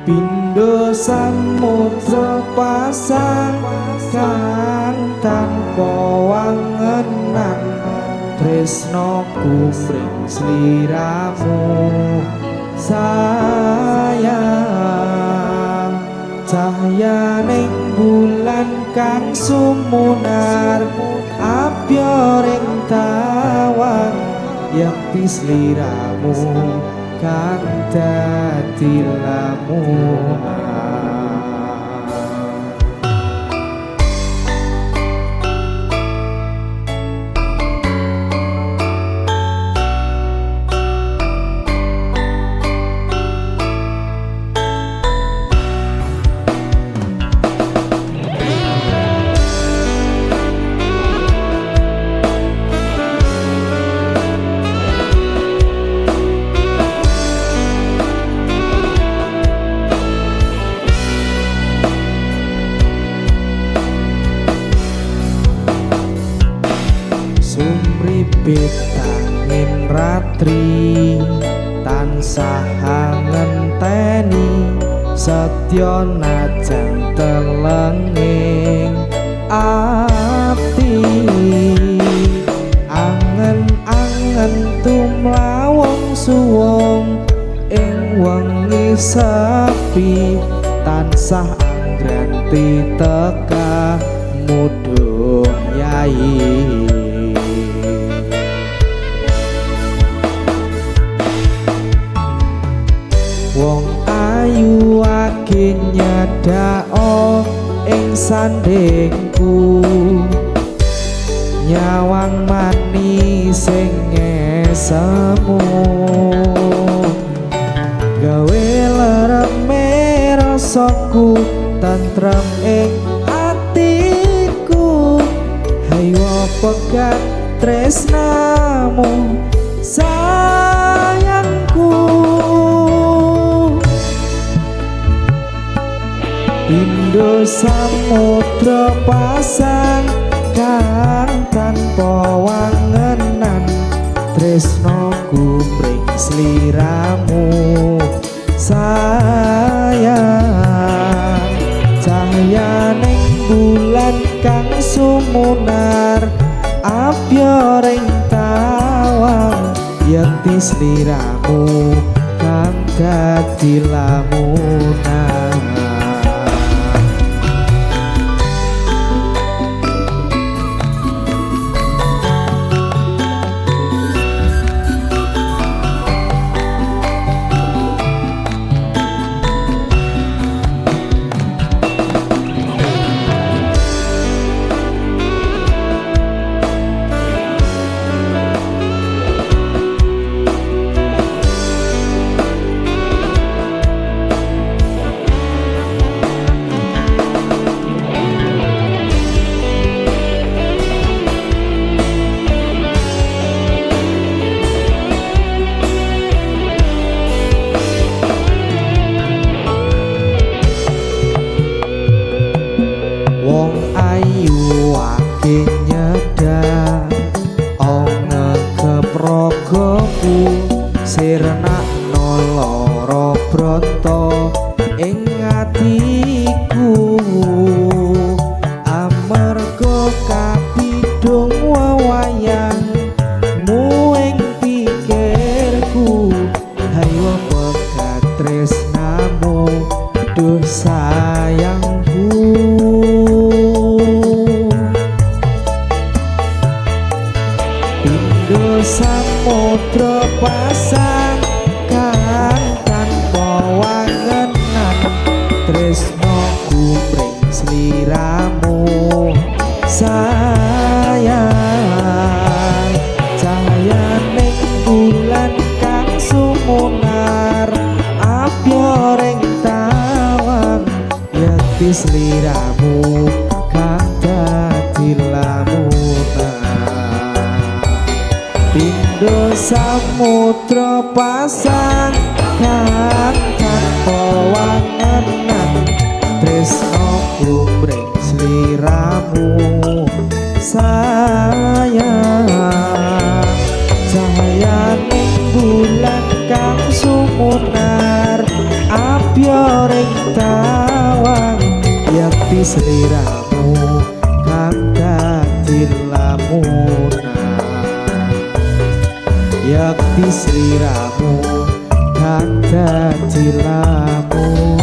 Pindho samudra pasang kang tanpa wangenan, tresnoku mring sliramu sayang. Cahyaning bulan kang sumunar abyoring tawang, yekti sliramu kang dadi lamunan. Sumribit angin ratri tansah ngenteni, setya najan telenging ati. Angen-angen tumlawung suwung ing wengi sepi, tansah anggranti teka mudhun yai. Wong ayu age nyadhako ing sandingku, nyawang manis sing ngesemu, gawe lereme rasaku tentrem ing atiku. Hayo pegat tresnamu sayangku. Pindho samudra pasang kang tanpa wangenan, tresnoku mring sliramu sayang. Cahyaning bulan kang sumunar abyoring tawang, yekti sliramu kang dadi lamunan. Wong ayu ake nyedak ngegep ragaku, sirnakno lara bronto ing atiku. Amarga kapidhung wewayangmu ing pikirku, hayo pegat tresnamu duh sayangku. Pindho samudra pasang kang tanpa wangenan, tresnoku mring sliramu sayang. Cahyaning bulan kang sumunar abyoring tawang, yekti sliramu kang dadi lamunan. Pindho samudra pasang kang tanpa wangenan, tresnoku mring sliramu sayang. Cahyaning bulan kang sumunar. Gebyar ing tawang, yakti sliramu kang dadi lamunan, yakti sliramu kang dadi lamunan.